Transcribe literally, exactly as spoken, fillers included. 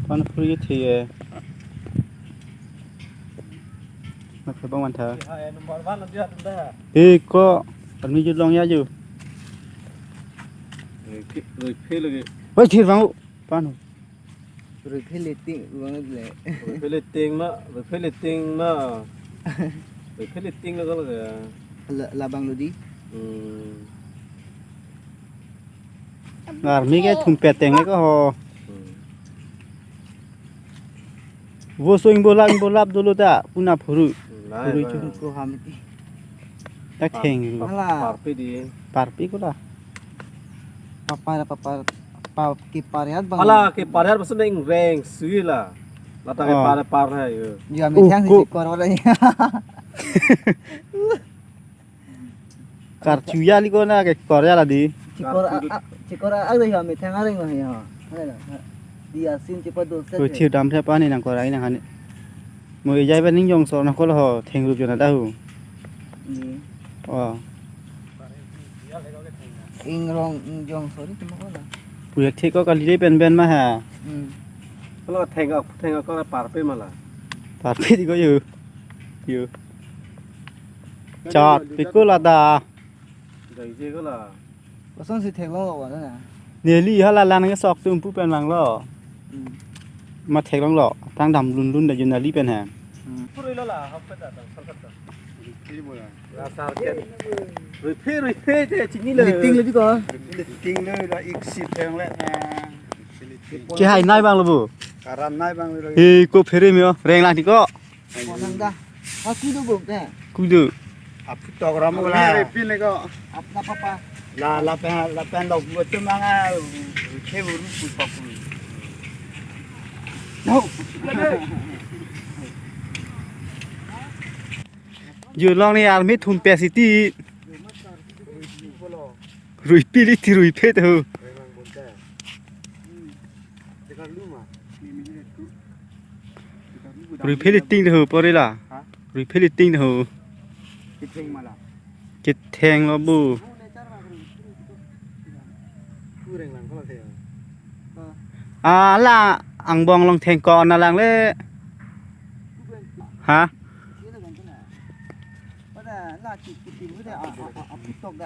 Pan phuri kethe ye. Matha bang mantha. Eh, ko army jut long ya ju. Rui phe lagi. Oi, thir bang. Pan. Rui phe le ting bang le. Rui phe le ting ma, rui phe le ting ma. Rui phe le ting lo ko lo ya. La, labang lo di. Hmm. Army ke thumpet teng le ko ho. Hmm. Vo so ingbo lap, ingbo lap dolo ta, puna phuru. Lai, phuru lai. Chu. Ko ham ti. Ta theng. Par-, ru. Ala. Parpi di. Parpi ko la. Papar, papar, pa, kepariat bang. Ala, kepariat maksudnya ingreng, sui la. Latang. Oh. Kepar, par hai, yo. Ya, uh, methang ko. Si chikor wala ya. Karchu ya li ko na kekor ya la di. Chikor a, a, chikor a, a, ya methang areng ma ya. Hai la. Di asin chepa do se. Ko thir dam the pani nang korai nang hani. Mo ejai ba ning jongso na ko lo ho thengrup jona ta hu. Ni. Oh. Ingrong ingjongso ni tuma ko la. Puya the ko kali dei pen pen ma ha. Hmm. Ko lo theng ko, theng ko la parpe ma la. Parpe di ko yo. Yo. Chat, piko la da. Dai je ko la. Kosonsi theklong lo ko na. Neli hala lang sok tum pu pen lang lo. Hmm. Ma theklong lo. Tang dam lun lun da jun neli pen ha. Hmm. Purui lo la, hap ta ta, sar ta. Kiri bola. La sar ken. Rui phe, rui phe te chini le. Ting le di ko. Ting le la ik si theng le na. Ke hai nai bang lo bu. Karan nai bang lo. He ko phere mi o. Reng lang di ko. Ko thang da. Ha, kudu buk te. Kudu. Aphu tok ram ko la. Mere pin le ko. Apna papa. La, lapen, lapen lok buat tu manga. Khe buru pu pak pu. No. Ju long ni army thumpet si ti. Rui phe le ti rui phe te ho. Rui phe le ting te ho pore la. Ha? Rui phe le ting te ho. Ketheng ma la. Ketheng lo bu. Kureng lang ko la the. Ala angbong along theng ko na lang le. Ha? Pada la ki, ki, ki, a, a, a, a, tok da.